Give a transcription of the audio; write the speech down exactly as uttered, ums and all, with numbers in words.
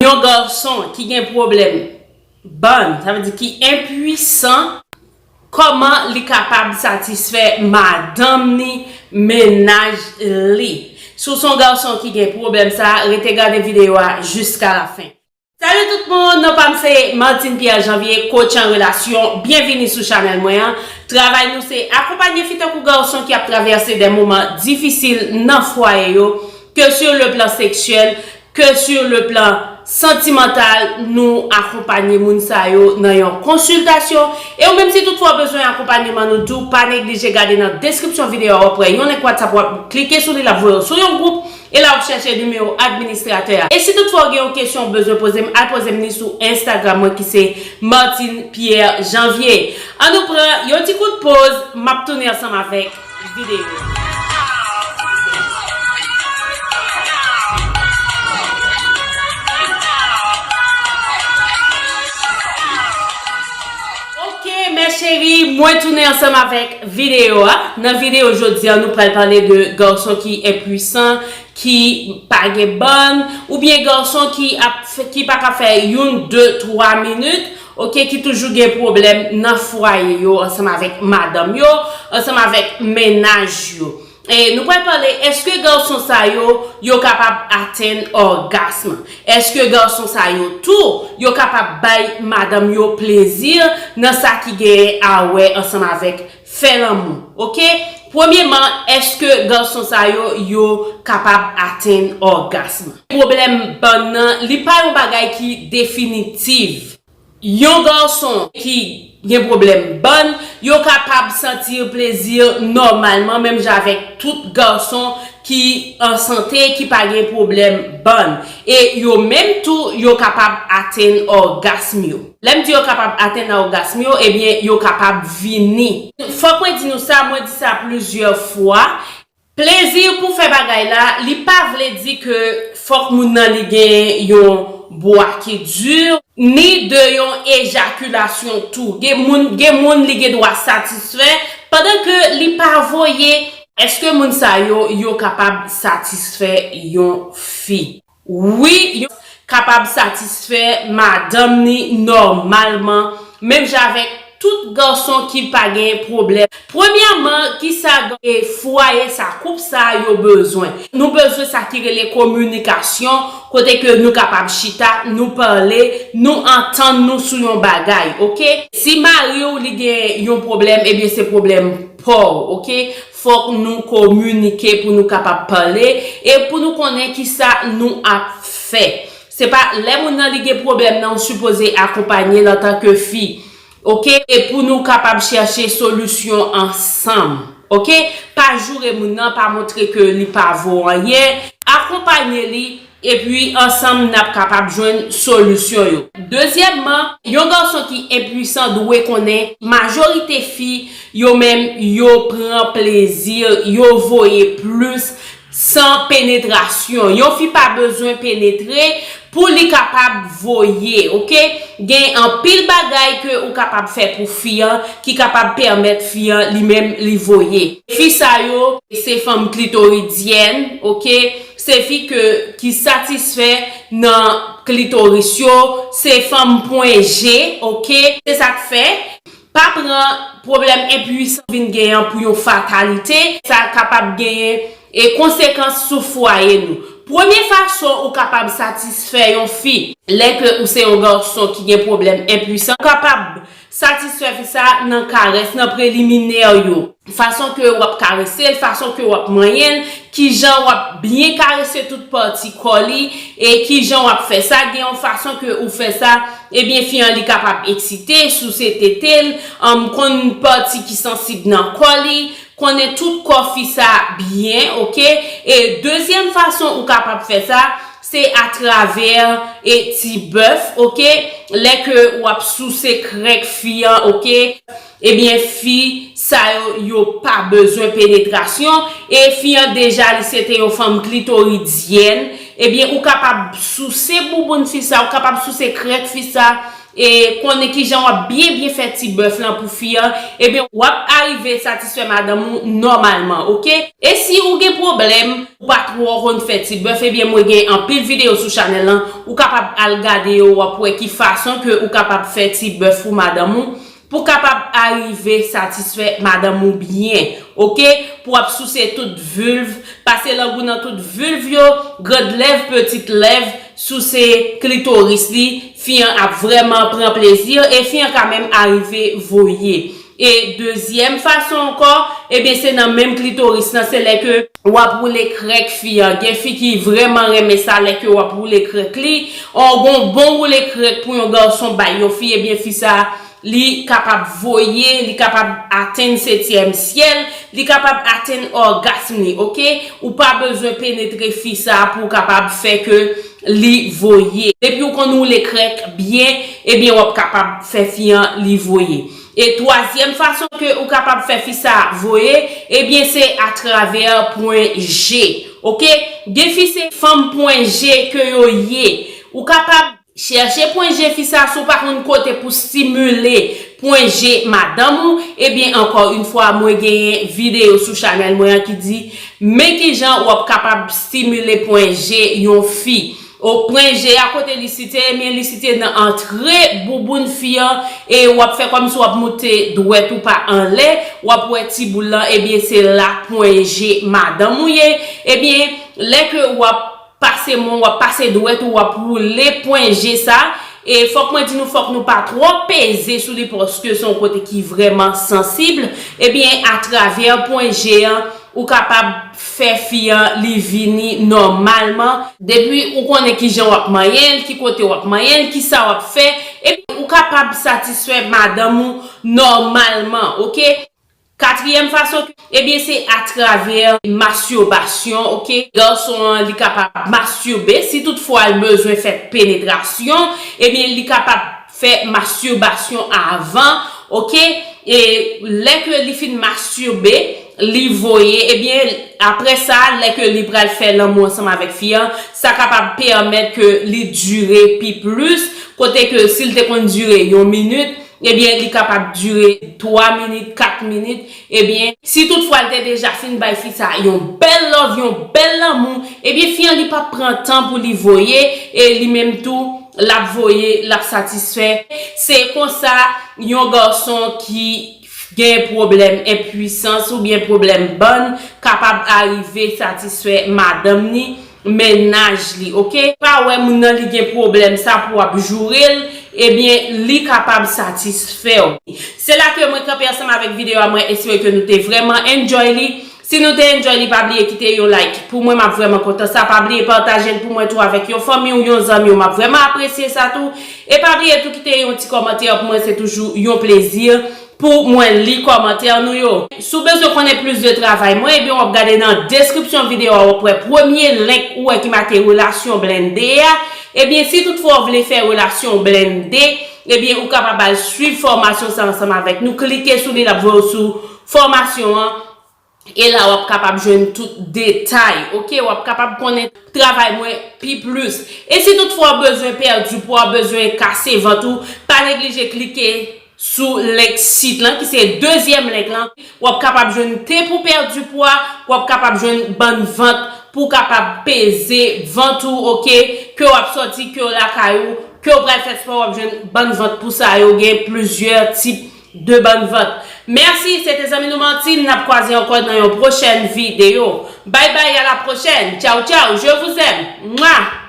Yon gason ki gen pwoblèm bann, sa vle di ki enpwisan, kòman li kapab satisfè madanm ni, mennaj li? Si w se yon gason ki gen pwoblèm sa, rete gade videyo a jiska lafen. Salut tout moun, non pa m se Martine Pierre Janvier, coach an relasyon. Byenvini sou chanèl mwen an. Travay nou se akonpanye fi tankou gason ki ap travèse de moman difisil nan fwaye yo, ke sur le plan sexuel, ke sur le plan santimantal, nou akonpanye moun sa yo nan yon konsiltasyon. E ou menm si toutfwa w bezwen akonpanyeman nou tou, pa neglije gade nan deskripsyon videyo a, w ap wè yon link WhatsApp, w ap klike sou li, l ap voye w sou yon gwoup, e la w ap chèche nimewo administratè a. E si toutfwa w gen yon kesyon w bezwen poze m, al poze m li sou Instagram mwen ki se Martine Pierre Janvier. An nou pran yon ti kout poz, m ap tounen ansanm avèk videyo. Ok, mes chéries, mwen tounen ansanm avèk videyo a. Nan videyo jodi a, nou pral pale de gason ki enpwisan, ki pa gen bann, oubyen gason ki ap fè, ki pa ka fè youn, de, twa minit, ok, ki toujou gen pwoblèm nan fwaye yo, ansanm avèk madanm yo, ansanm avèk mennaj yo. E nou pral pale, èske gason sa yo, yo kapab atenn ògasm? Èske gason sa yo tou, yo kapab bay madanm yo plezi nan sa ki genyen a wè ansanm avèk fè lanmou? Ok? Premyeman, èske gason sa yo, yo kapab atenn ògasm? Pwoblèm bann nan, li pa yon bagay ki definitif. Yon gason ki gen pwoblèm bann, yo kapab santi plezi nòmalman, menm jan avèk tout gason ki an sante, ki pa gen pwoblèm bann. E yo menm tou, yo kapab atenn ògasm yo. Lè m di yo kapab atenn ògasm yo, ebyen, yo kapab vini. Fòk mwen di nou sa, mwen di sa plizyè fwa. Plezi pou fè bagay la, li pa vle di ke fòk moun nan li gen yon bwa ki di, ni de yon ejakilasyon tou. Gen moun, gen moun li gen dwa satisfè pandan ke li pa voye. Èske moun sa yo, yo kapab satisfè yon fi? Wi, yo kapab satisfè madanm ni nòmalman, menm jan avèk tout gason ki pa gen pwoblèm. Premyèman, kisa e fwaye sa, koup sa yo bezwen? Nou bezwen sa ki rele kominikasyon, kote ke nou kapab chita, nou pale, nou antann nou sou yon bagay, ok? Si mari w li gen yon pwoblèm, ebyen se pwoblèm pa w, ok? Fòk nou kominike pou nou kapab pale e pou nou konnen kisa nou ap fè. Se pa lè moun nan li gen pwoblèm nan, ou sipoze akonpanye l antanke fi, ok? E pou nou kapab chèche solisyon ansanm, ok? Pa joure moun nan, pa montre ke li pa vo anyen. Akonpanye li, epi ansanm n ap kapab jwenn solisyon yo. Dezyèmman, yon gason ki enpwisan dwe konnen majorite fi, yo menm, yo pran plezi, yo voye plis san penetrasyon. Yon fi pa bezwen penetre pou li kapab voye, ok? Gen anpil bagay ke ou kapab fè pou fi an ki kapab pèmèt fi an li menm li voye. Fi sa yo, se fanm klitoridyen, ok? Se fi ke, ki satisfè nan klitoris yo, se fanm pwen G, ok? Se sa k fè, pa pran pwoblèm enpwisan vin genyen pou yon fatalite, sa kapab genyen e konsekans sou fwaye nou. Premye fason ou kapab satisfè yon fi, lè ke ou se yon gason ki gen pwoblèm enpwisan, ou kapab satisfè fi sa nan karès, nan preliminè yo. Fason ke w ap karese l, fason ke w ap manyen l, kijan w ap byen karese tout pati kò li, e kijan w ap fè sa. Gen yon fason ke ou fè sa, ebyen, fi an li kapab eksite, souse tete l, um, konn pati ki sansib nan kò li, konnen tout kò fi sa byen, ok? E dezyèm fason ou kapab fè sa, se atravè e ti bèf, ok? Lè ke w ap souse krèk fi an, ok? Ebyen, fi sa yo, yo pa bezwen penetrasyon, e fi an deja, li se te yon fanm klitoridyen, ebyen, ou kapab souse bouboun fi sa, ou kapab souse krèk fi sa, e konnen kijan w ap byen byen fè ti bèf lan pou fi an, ebyen w ap arive satisfè madanm ou nòmalman, oke? E si ou gen pwoblèm, ou pa twò konn fè ti bèf, ebyen mwen gen anpil videyo sou chanèl lan, ou kapab al gade yo, w ap wè ki fason ke ou kapab fè ti bèf pou madanm ou, pou kapab arive satisfè madanm ou byen, oke? Pou w ap souse tout vilv, pase lang ou nan tout vilv yo, grand lèv, petit lèv, souse klitoris li, fi an ap vrèman pran plezi e fi an ka menm arive voye. E dezyèm fason ankò, ebyen se nan menm klitoris lan, se lè ke w ap woule krèk fi an. Gen fi ki vrèman renmen sa lè ke w ap woule krèk li. An gon bon woule krèk pou yon gason bay yon fi, ebyen fi sa li kapab voye, li kapab atenn setyèm syèl, li kapab atenn ògasm li, oke? Ou pa bezwen penetre fi sa pou w kapab fè ke li voye. Depi w konn woule krèk byen, ebyen w ap kapab fè fi an li voye. E twazyèm fason ke ou kapab fè fi sa voye, ebyen se atravè pwen G, oke? Gen fi se fanm pwen G ke yo ye. Ou kapab chèche pwen G fi sa, si w pa konn kote pou stimile pwen G madanm ou, ebyen ankò yon fwa mwen genyen videyo sou chanèl mwen an ki di men kijan w ap kapab stimile pwen G yon fi. O pwen G a kote li site, ebyen li site nan antre bouboun fi an, e w ap fè kòmsi w ap moute dwèt ou pa anlè, w ap wè ti boul lan, ebyen se la pwen G madanm ou ye, ebyen lè ke w ap pase men w, w ap pase dwèt ou, w ap woule pwen G sa, e fòk mwen di nou, fòk nou pa twò peze sou li paske se yon kote ki vrèman sansib, ebyen atravè pwen G an, ou kapab fè fi an li vini nòmalman. Depi ou konnen kijan w ap manyen l, ki kote w ap manyen l, kisa w ap fè, epi ou kapab satisfè madanm ou nòmalman, oke? Katriyèm fason, ebyen se atravè masturbasyon, oke? Gason an li kapab masturbe, si toutfwa l bezwen fè penetrasyon, ebyen li kapab fè masturbasyon avan, oke? E lè ke li fin masturbe, li voye, ebyen apre sa, lè ke li pral fè lanmou ansanm avèk fi an, sa kapab pèmèt ke li dire pi plis, kote ke si l te konn dire yon minit, ebyen li kapab dire twa minit, kat minit, ebyen si toutfwa l te deja fin bay fi sa yon bèl love, yon bèl lanmou, ebyen fi an li p ap pran tan pou li voye, e li menm tou l ap voye, l ap satisfè. Se konsa yon gason ki gen pwoblèm enpwisans oubyen pwoblèm bann kapab arive satisfè madanm ni mennaj li, oke? Pa wè moun nan li gen pwoblèm sa pou w ap joure l, ebyen li kapab satisfè w. Se la ke mwen kanpe ansanm avèk videyo a, mwen espere ke nou te vrèman enjoy li. Si nou te enjoy li, pa bliye kite yon like pou mwen, m ap vrèman kontan sa. Pa bliye pataje l pou mwen tou avèk yon fanmi w, yon zanmi w, m ap vrèman apresye sa tou. E pa bliye tou kite yon ti kòmantè pou mwen, se toujou yon plezi pou mwen li kòmantè nou yo. Si w bezwen konnen plis de travay mwen, ebyen w ap gade nan deskripsyon videyo a, w ap wè premye link ou wè ki make relasyon blende a. Ebyen si toutfwa w vle fè relasyon blende, ebyen ou kapab al swiv fòmasyon sa ansanm avèk nou. Klike sou li, l ap voye w sou fòmasyon an. E la w ap kapab jwenn tout detay, oke? W ap kapab konnen travay mwen pi plis. E si toutfwa w bezwen pèdi pwa, w bezwen kase vant ou, pa neglije klike sou link sit lan, ki se dezyèm link lan. W ap kapab jwenn te pou pèdi pwa, w ap kapab jwenn bann vant pou w kapab peze vant ou, oke? Ke w ap sòti, ke w lakay ou, ke w pral fè spò, w ap jwenn bann vant pou sa yo. Gen plizyè tip de bann vant. Mèsi, se te zanmi nou Martine. N ap kwaze ankò nan yon pwochèn videyo. Bye bye, à la prochaine. Ciao, ciao, je vous aime. Mwa!